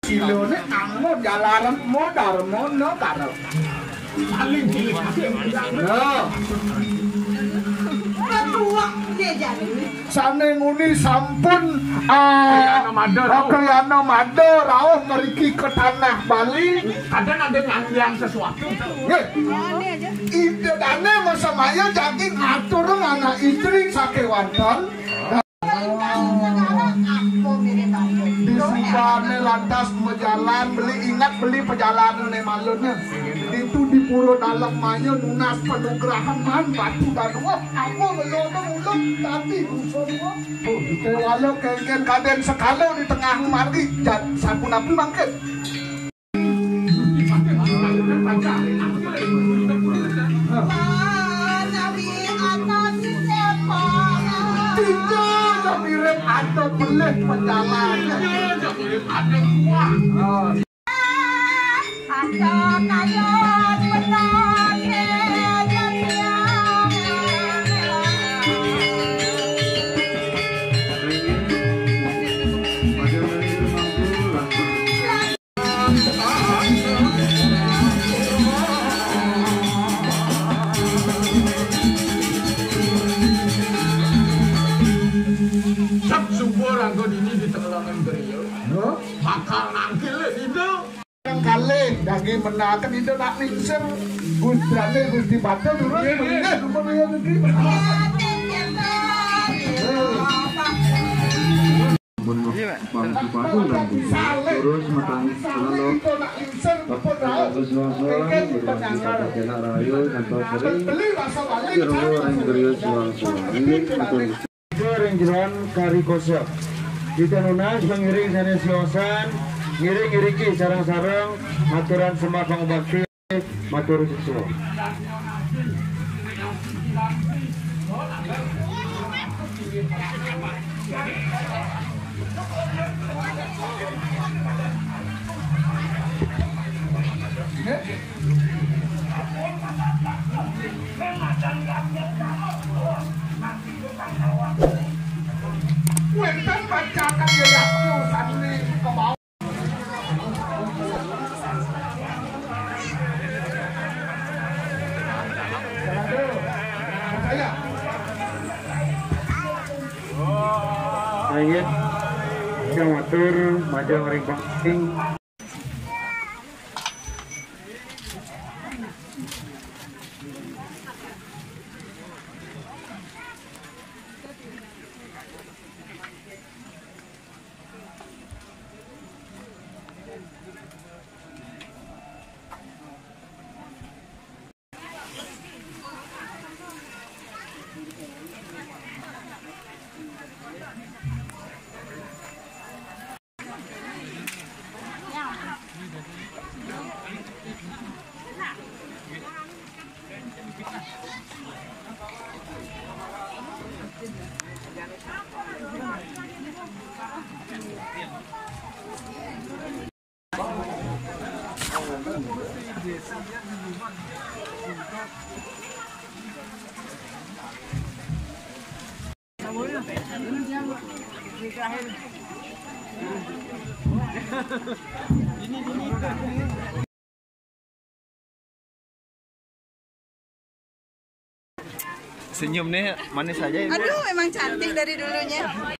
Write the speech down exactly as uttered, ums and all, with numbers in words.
Silone anggo jalaran modar mono karo. Paling cilik. Nah. Ketua dia jadi. Sane nguni sampun, ah, Kriyana Mada, oh, Kriyana Mada rauh mriki ke tanah Bali. Kadang ada yang, yang sesuatu. Nggih. Ida dane masamaya jagi ngatur anak istri sakewanten. Disibane lantas majalan, beli ingat beli perjalanane malune. Ditu di Pura Dalem Maya nunas panugrahan man batu danuwuh. Aku belum mulung tapi dusun wong. Kewala kengken kaden sekala di tengah margi, jan sapunapi mangkin. Tiga jam mirip ada pelih perjalanan. Ada kayun benar. Sep subur anggo dini di Tenggelangan Griya. Bakal nangkil itu. Yang kalih daging menaken itu nak lingsir. Gustrane Gusti Batu turun. Iya, iya. Menggah rumah yang negeri. Mun Pak Bupati dan terus matang selalu Bapak Agus Waswa, berbahagia Bapak Janak Rahayu, Santo Sri, Irungu Ring Gerius Waswa. Ini matur. Ring jeroan kari kosok. Kita nunas pengiring sane siosan, ngiring-ngiringi sareng-sareng, aturan sembah pangubakti. Matur suwun. Wenten bacakan ya, ya, sanding ke bawah. Inggih, ingkang matur majeng ring pangking. Senyum nih manis aja, Ibu. Aduh, memang cantik dari dulunya.